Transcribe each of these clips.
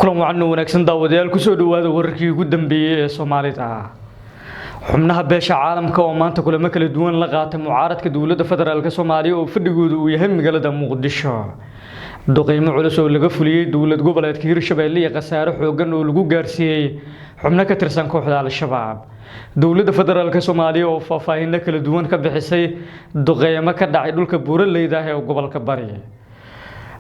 Kulan wacan oo wanaagsan, daawadayaal. Kusoo dhawaada wararkii ugu dambeeyey ee Soomaalida. Xubnaha beesha caalamka oo maanta kulamo kala duwan la qaatay mucaaradka dowladda federaalka Soomaaliya oo fadhigoodu uu yahay magaalada Muqdisho. Duqeymo culus oo laga fuliyey dowlad goboleedka Hirshabelle iyo khasaare xoogan oo lagu gaarsiiyey xubno ka tirsan kooxda Al-Shabaab. Dowladda federaalka Soomaaliya oo faahfaahino kala duwan ka bixisay duqeymo ka dhacay dhulka buuraleyda ah ee gobolka Bari.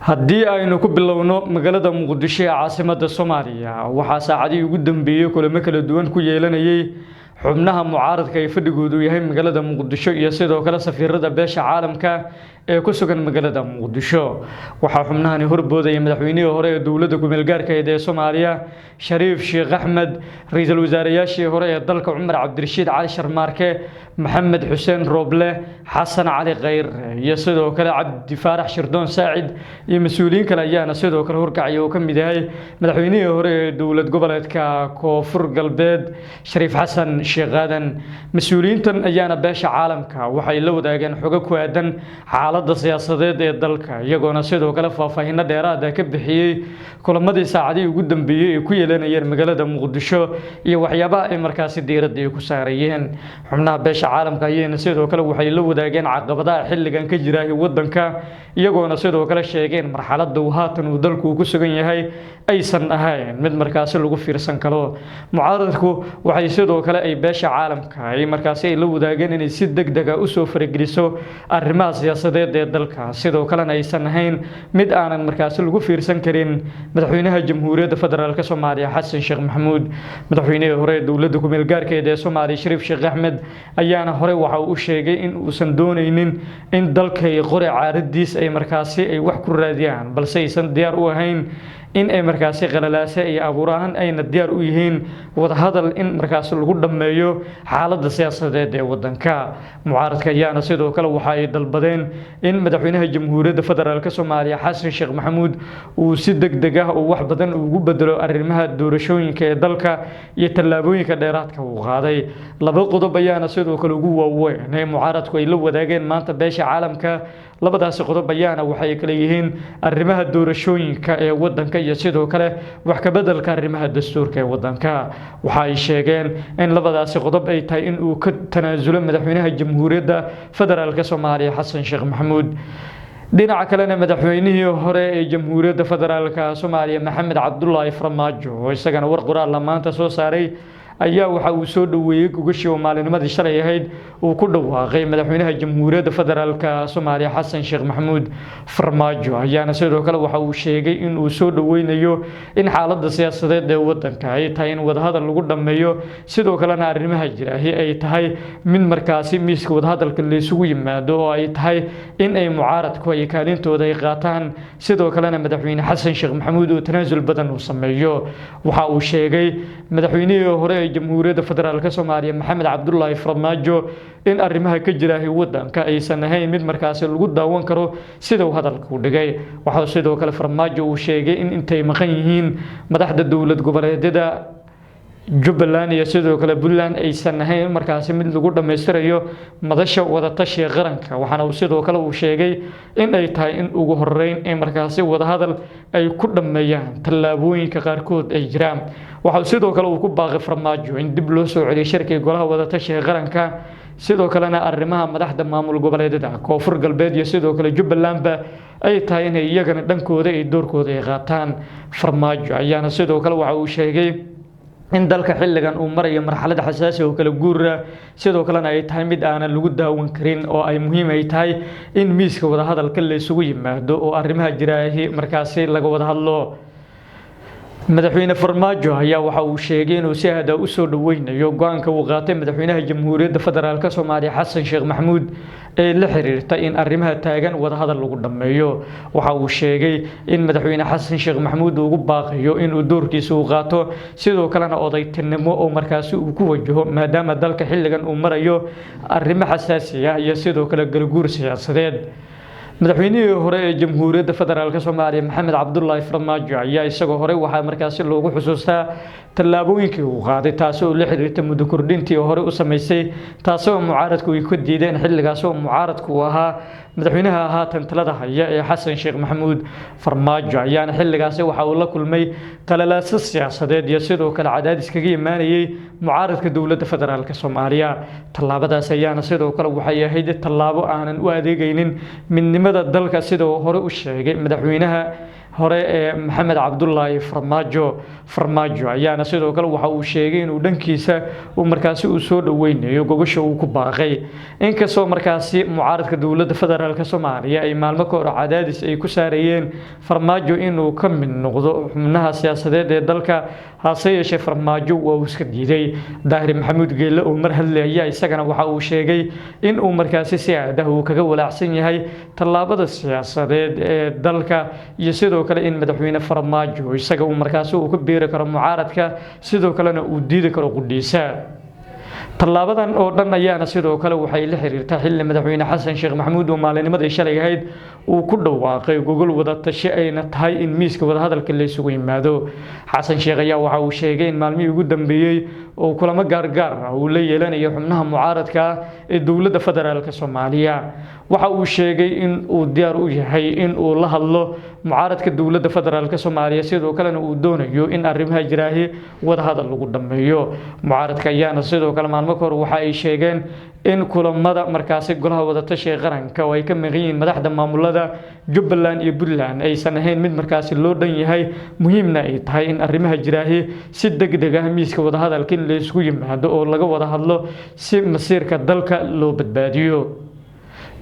Haddii aynu ku bilowno magaalada Muqdisho ee caasimada Soomaaliya, waxaa saacadihii ugu dambeeyey kulamo kala duwan ku yeelanayay xubnaha mucaaradka ay fadhigoodu yahay magaalada Muqdisho iyo sidoo kale safiirada beesha caalamka ee ku sugan magaalada Muqdisho. Waxaa xubnahani horboodaya madaxweynihii hore ee dowladda kumeel gaarkeed ee Soomaaliya, Shariif Sheekh Axmed, ra-iisul wasaareyaashii hore ee dalka Cumar Cabdirashiid Cali Sharmaarke, Maxamed Xuseen Rooble, Xasan Cali Khayr iyo sidoo kale Cabdi Faarax Shirdoon Saacid iyo mas-uuliyiin kale ayaana sidoo kale horkacaya, oo ka mid yahay madaxweynihii hore ee dowlad goboleedka Koonfur Galbeed, Shariif Xasan Sheekh Aadan. Mas-uuliyiintan ayaana beesha caalamka waxay la wadaageen xogo ku aadan xaaladda siyaasadeed ee dalka, iyagoona sidoo kale faahfaahino dheeraad ah ka bixiyey kulamadii saacadihii ugu dambeeyey ay ku yeelanayeen magaalada Muqdisho iyo waxyaabaha ay markaasi diiradda ay ku saarayeen. Xubnaha beesha caalamka ayayna sidoo kale waxay la wadaageen caqabadaha xilligan ka jira wadanka, iyagoona sidoo kale sheegeen marxaladda uu haatan uu dalku ku sugan yahay aysan ahayn mid markaasi lagu fiirsan karo. Mucaaradku waxay sidoo kale ay beesha caalamka ay markaasi ay la wadaageen inay si degdeg ah usoo farageliso arrimaha siyaasadeed ee dalka, sidoo kalena aysan ahayn mid aanan markaasi lagu fiirsan karin madaxweynaha Jamhuuriyadda Federaalka Soomaaliya, Xasan Sheekh Maxamuud. Madaxweynihii hore ee dowladda kumeel gaarkeeda ee Soomaaliya, Shariif Sheekh Axmed, ayaana hore waxa uu u sheegay in uusan dooneynin in dalkay qori caaradiis ay markaasi ay wax ku raadiyaan, balse aysan diyaar u ahayn in ay markaasi qalalaase iyo abuuraan, ayna diyaar u yihiin wadahadal in markaasi lagu dhammeeyo xaaladda siyaasadeed ee wadanka. Mucaaradka ayaana sidoo kale waxa ay dalbadeen in madaxweynaha Jamhuuriyadda Federaalka Soomaaliya, Xasan Sheekh Maxamuud, uu si deg deg ah uu wax badan ugu bedelo arrimaha doorashooyinka ee dalka iyo tallaabooyinka dheeraadka uu qaaday. Laba qodob ayaana sidoo kale ugu waaweyn ee mucaaradku ay la wadaageen maanta beesha caalamka. Labadaasi qodob ayaana waxay kala yihiin arrimaha doorashooyinka ee wadanka iyo sidoo kale wax ka bedelka arrimaha dastuurka ee wadanka. Waxa ay sheegeen in labadaasi qodob ay tahay in uu ka tanaasulo madaxweynaha Jamhuuriyadda Federaalka Soomaaliya, Xasan Sheekh Maxamuud. Dhinaca kalena, madaxweynihii hore ee Jamhuuriyadda Federaalka Soomaaliya, Maxamed Cabdulaahi Farmaajo, oo isagana war qoraal maanta soo saaray, ayaa waxa uu soo dhoweeyey gogashii oo maalinimadii shalay ahayd uu ku dhawaaqay madaxweynaha Jamhuuriyadda Federaalka Soomaaliya, Xasan Sheekh Maxamuud. Farmaajo ayaana sidoo kale waxa uu sheegay in uu soo dhoweynayo in xaaladda siyaasadeed ee wadanka ay tahay in wadahadal lagu dhammeeyo, sidoo kalena arrimaha jiraahi ay tahay mid markaasi miiska wadahadalka laysugu yimaado, oo ay tahay in ay mucaaradku ay kaalintooda ay qaataan, sidoo kalena madaxweyne Xasan Sheekh Maxamuud uu tanaasul badan uu sameeyo. Waxa uu sheegay madaxweynihii hore ee Jamhuuriyadda Federaalka Soomaaliya, Maxamed Cabdulaahi Farmaajo, in arrimaha ka jiraahi wadanka aysan ahayn mid markaasi lagu daawan karo, sida uu hadalka u dhigay. Waxaa sidoo kale Farmaajo uu sheegay in intay maqan yihiin madaxda dowlad goboleedyada Jubbaland iyo sidoo kale Puntland aysan ahayn markaasi mid lagu dhammaystirayo madasha wadatashiga qaranka. Waxaana uu sidoo kale uu sheegay in ay tahay in ugu horeyn ee markaasi wadahadal ay ku dhammeeyaan tallaabooyinka qaarkood ay jiraan. Waxa sidoo kale uu ku baaqay Farmaajo in dib loo soo celiyo shirkiga golaha wadatashiga qaranka, sidoo kalena arrimaha madaxda maamul goboleedyada Koonfur Galbeed iyo sidoo kale Jubbalandba ay tahay inay iyagana dhankooda ay doorkooda ay qaataan. Farmaajo ayaana sidoo kale waxa uu sheegay in dalka xilligan uu marayo marxalad xasaasi oo kala guura, sidoo kalena ay tahay mid aanan lagu daawan karin, oo ay muhiim ay tahay in miiska wadahadalka la isugu yimaado oo arrimaha jiraahi markaasi laga wada hadlo. Madaxweyne Farmaajo ayaa waxa uu sheegay inuu si aad ah u soo dhaweynayo go-aanka uu qaatay madaxweynaha Jamhuuriyadda Federaalka Soomaaliya, Xasan Sheekh Maxamuud, ee la xiriirta in arrimaha taagan wadahadal lagu dhammeeyo. Waxa uu sheegay in madaxweyne Xasan Sheekh Maxamuud uu ugu baaqayo inuu doorkiisa uu qaato, sidoo kalena odaytinimo oo markaasi uu ku wajaho, maadaama dalka xilligan uu marayo arrimo xasaasi ah iyo sidoo kale galguur siyaasadeed. Madaxweynihii hore ee Jamhuuriyadda Federaalka Soomaaliya, Maxamed Cabdulaahi Farmaajo, ayaa isagoo horey waxaa markaasi loogu xusuustaa tallaabooyinkii uu qaaday, taasi oo la xiriirta muddo kordhintii hore u sameysay, taasi oo mucaaradku ay ka diideen xilligaas oo mucaaradku uu ahaa Madaxweynaha haatan talada haya ee Xasan Sheekh Maxamuud. Farmaajo ayaana xilligaasi waxa uu la kulmay qalalaaso siyaasadeed iyo sidoo kale cadaadis kaga imaanayay mucaaradka dowladda federaalk Soomaaliya. Tallaabadaas ayaana sidoo kale waxay ahayd tallaabo aanan u adeegaynin midnimada dalka, sida uu hore u sheegay madaxweynaha hore ee Maxamed Cabdulaahi Farmaajo. Farmaajo ayaana sidoo kale waxa uu sheegay inuu dhankiisa uu markaasi uu soo dhoweynayo gogosha uu ku baaqay, inkastoo markaasi mucaaradka dowladda federaalk Soomaaliya ay maalmo ka hor cadaadis ay ku saarayeen Farmaajo inuu ka mid noqdo xubnaha siyaasadeed ee dalka. Hase yeeshee Farmaajo waa uu iska diiday. Daahir Maxamuud Geelle oo mar hadlaya isagana waxa uu sheegay in uu markaasi si aadaha uu kaga walaacsan yahay tallaabada siyaasadeed ee dalka iyo sidoo kale in madaxweyne Farmaajo isaga uu markaasi uu ku biiri karo mucaaradka, sidoo kalena uu diidi karo qudhiisa. Tallaabadan oo dhan ayaana sidoo kale waxay la xiriirtaa xilli madaxweyne Xasan Sheekh Maxamuud oo maalinimadii shalay ahayd uu ku dhawaaqay gogol wada tashi ayna tahay in miiska wadahadalka la isugu yimaado. Xasan Sheekh ayaa waxa uu sheegay in maalmihii ugu dambeeyey oo kulamo gaargaar ah uu la yeelanayo xubnaha mucaaradka ee dowladda federaalk Soomaaliya. Waxa uu sheegay in uu diyaar u yahay in uu la hadlo mucaaradka dowladda federaalk Soomaaliya, sidoo kalena uu doonayo in arrimaha jiraahi wadahadal lagu dhammeeyo. Mucaaradka ayaana sidoo kale maalmo kahor waxa ay sheegeen in kulamada markaasi golaha wadatashiga qaranka oo ay ka maqan yihiin madaxda maamulada Jubbaland iyo Puntland aysan ahayn mid markaasi loo dhan yahay, muhiimna ay tahay in arrimaha jiraahi si degdeg ah miiska wadahadalka in la isugu yimaado oo laga wada hadlo si masiirka dalka loo badbaadiyo.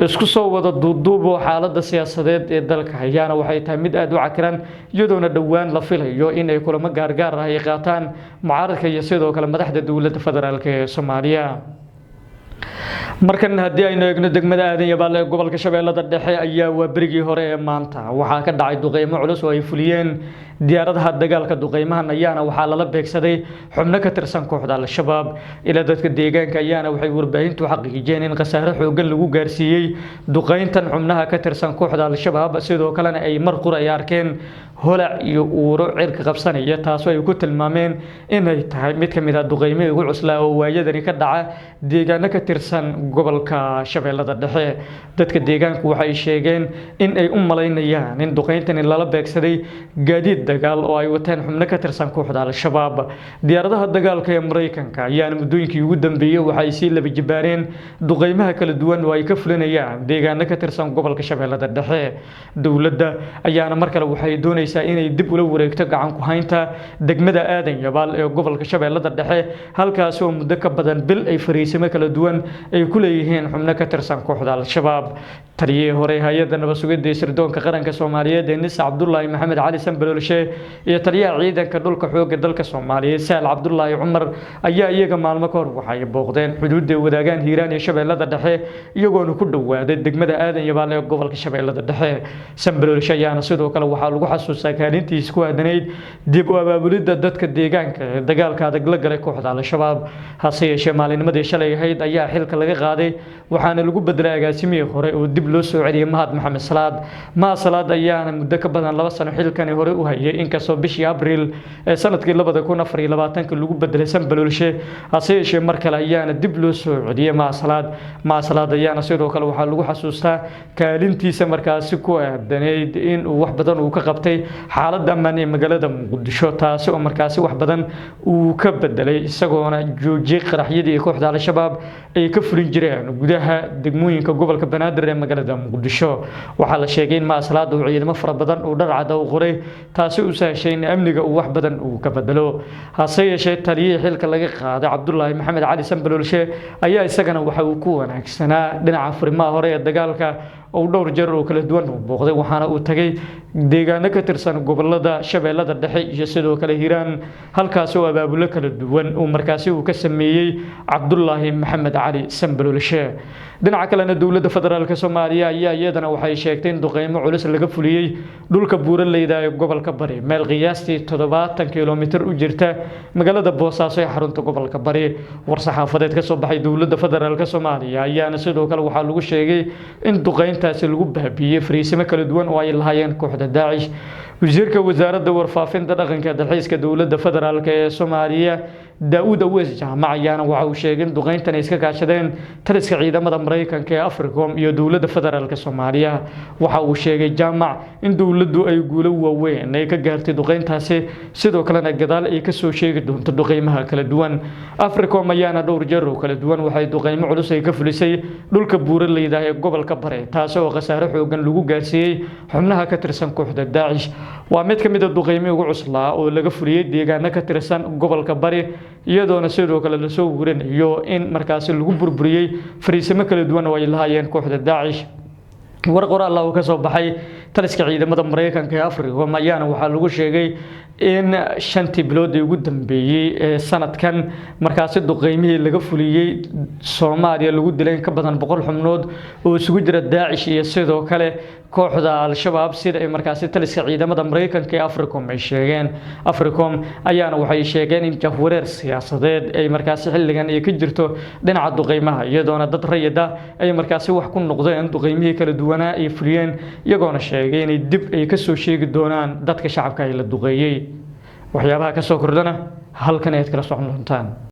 Isku soo wada duuduubo, xaaladda siyaasadeed ee dalka ayaana waxay tahay mid aada u cakiran, iyadoona dhowaan la filayo in ay kulamo gaargaar ah ay qaataan mucaaradka iyo sidoo kale madaxda dowladda federaalk ee Soomaaliya. Markan haddii aynu eegno degmada Aadan Yabaal ee gobolka Shabeellada Dhexe ayaa waa berigii hore ee maanta waxaa ka dhacay duqeymo culus oo ay fuliyeen diyaaradaha dagaalka. Duqeymahan ayaana waxaa lala beegsaday xubno ka tirsan kooxda Al-Shabaab. Ilaa dadka deegaanka ayaana waxay warbaahintu xaqiijiyeen in khasaare xoogan lagu gaarsiiyey duqeyntan xubnaha ka tirsan kooxda Al-Shabaab, sidoo kalena ay mar qura ay arkeen holac iyo uuro cirka qabsanaya, taasoo ay ku tilmaameen inay tahay mid ka mid ah duqeymihii ugu cuslaa oo waayadani ka dhaca deegaano ka tirsan gobolka Shabeellada Dhexe. Dadka deegaanku waxay sheegeen in ay u malaynayaan in duqeyntani lala beegsaday gaadiid dagaal oo ay wateen xubno ka tirsan kooxda Al-Shabaab. Diyaaradaha dagaalka ee Mareykanka ayaana muddooyinkii ugu dambeeyey waxay sii laba jibaareen duqeymaha kala duwan oo ay ka fulinayaan deegaano ka tirsan gobolka Shabeellada Dhexe. Dowladda ayaana mar kale waxay doonaysaa inay dib ula wareegto gacan ku haynta degmada Aadan Yabaal ee gobolka Shabeellada Dhexe, halkaas oo muddo ka badan bil ay fariisimo kala duwan ay ku leeyihiin xubno ka tirsan kooxda Al-Shabaab. Taliyihii hore hay-adda nabad sugidda iyo sirdoonka qaranka Soomaaliyeed ee NISA, Cabdulaahi Maxamed Cali Sanbaloolshe, iyo taliyaha ciidanka dhulka xoogga dalka Soomaaliyeed, Sahal Cabdulaahi Cumar, ayaa iyaga maalmo ka hor waxay booqdeen xuduudda ay wadaagaan Hiiraan iyo Shabeellada Dhexe, iyagoona ku dhowaaday degmada Aadan Yabaal ee gobolka Shabeellada Dhexe. Sanbaloolshe ayaana sidoo kale waxaa lagu xasuustaa kaalintiisa ku aadanayd dib u abaabulidda dadka deegaanka ee dagaalka adag la galay kooxda Al-Shabaab. Hase yeeshee maalinimadii shalay ahayd ayaa xilka laga qaaday, waxaana lagu bedelay agaasimihii hore oo dib loo soo celiyay Mahad Maxamed Salaad. Mahad Salaad ayaana muddo ka badan 2 sano xilkani hore u hayay, inkastoo bishii Abriil ee sanadkii 2024 lagu bedelay Sanbaloolshe. Hase yeeshee mar kale ayaana dib loo soo celiyay Mahad Salaad. Mahad Salaad ayaana sidoo kale waxaa lagu xasuustaa kaalintiisa markaasi ku aadanayd in uu wax badan uu ka qabtay xaaladda ammaan ee magaalada Muqdisho, taasi oo markaasi wax badan uu ka bedelay, isagoona joojiyey qaraxyadii kooxda Al-Shabaab ay ka fulin jireen gudaha degmooyinka gobolka Banaadir ee magaalada Muqdisho. Waxaa la sheegay in Mahad Salaad uu ciidamo fara badan uu dharcada u qoray, taasi u sahashay in amniga uu wax badan uu ka bedelo. Hase yeeshee taliyihii xilka laga qaaday, Cabdulaahi Maxamed Cali Sanbaloolshe, ayaa isagana waxa uu ku wanaagsanaa dhinaca furimaha hore ee dagaalka oo dhowr jeer oo kala duwan uu booqday, waxaana uu tagay deegaano ka tirsan gobolada Shabeellada Dhexe iyo sidoo kale Hiiraan, halkaas oo abaabulo kala duwan uu markaasi uu ka sameeyey Cabdulaahi Maxamed Cali Sanbaloolshe. Dhinaca kalena dowladda federaalk Soomaaliya ayaa iyadana waxay sheegtay in duqeymo culus laga fuliyey dhulka buuraleyda ee gobolka Bari, meel qiyaastii 70 kilomitir u jirta magaalada Boosaaso ee xarunta gobolka Bari. War-saxaafadeed ka soo baxay dowladda federaalk Soomaaliya ayaana sidoo kale waxaa lagu sheegay in duqeyntaasi lagu baabiiyey fariisimo kala duwan oo ay lahaayeen kooxda Daacish. Wasiirka wasaaradda warfaafinta, dhaqanka, dalxiiska dowladda federaalk ee Soomaaliya, Daa'uud Aweys Jaamac ayaana waxa uu sheegay in duqeyntan ay iska kaashadeen taliska ciidamada Mareykanka ee Africom iyo dowladda federaalk Soomaaliya. Waxa uu sheegay Jaamac in dowladdu ay guulo waaweyn ay ka gaartay duqeyntaasi, sidoo kalena gadaal ay kasoo sheegi doonto duqeymaha kala duwan. Africom ayaana dhowr jeer oo kala duwan waxay duqeymo culus ay ka fulisay dhulka buuraleyda ee gobolka Bare, taasi oo khasaare xoogan lagu gaarsiiyey xubnaha ka tirsan kooxda Daacish. Waa mid ka mid a duqeymihii ugu cuslaa oo laga fuliyey deegaano ka tirsan gobolka Bari, iyadoona sidoo kale lasoo warinayo in markaasi lagu burburiyey fariisimo kala duwan oo ay lahaayeen kooxda Daacish. War qoraal oo ka soo baxay taliska ciidamada Mareykanka ee Africom ayaana waxaa lagu sheegay in 5tii bilood ee ugu dambeeyey ee sanadkan markaasi duqeymihii laga fuliyey Soomaaliya lagu dilay in ka badan 100 xubnood oo isugu jira Daacish iyo sidoo kale kooxda Al-Shabaab, sida ay markaasi taliska ciidamada Mareykanka ee Africom ay sheegeen. Africom ayaana waxay sheegeen in jahwareer siyaasadeed ay markaasi xilligan ay ka jirto dhinaca duqeymaha, iyadoona dad rayid ah ay markaasi wax ku noqdeen duqeymihii kala duwanaa ay fuliyeen, iyagoona sheegay inay dib ay kasoo sheegi doonaan dadka shacabka ay la duqeeyey. Waxyaabaha kasoo kordhana halkan ayaad kala socon doontaan.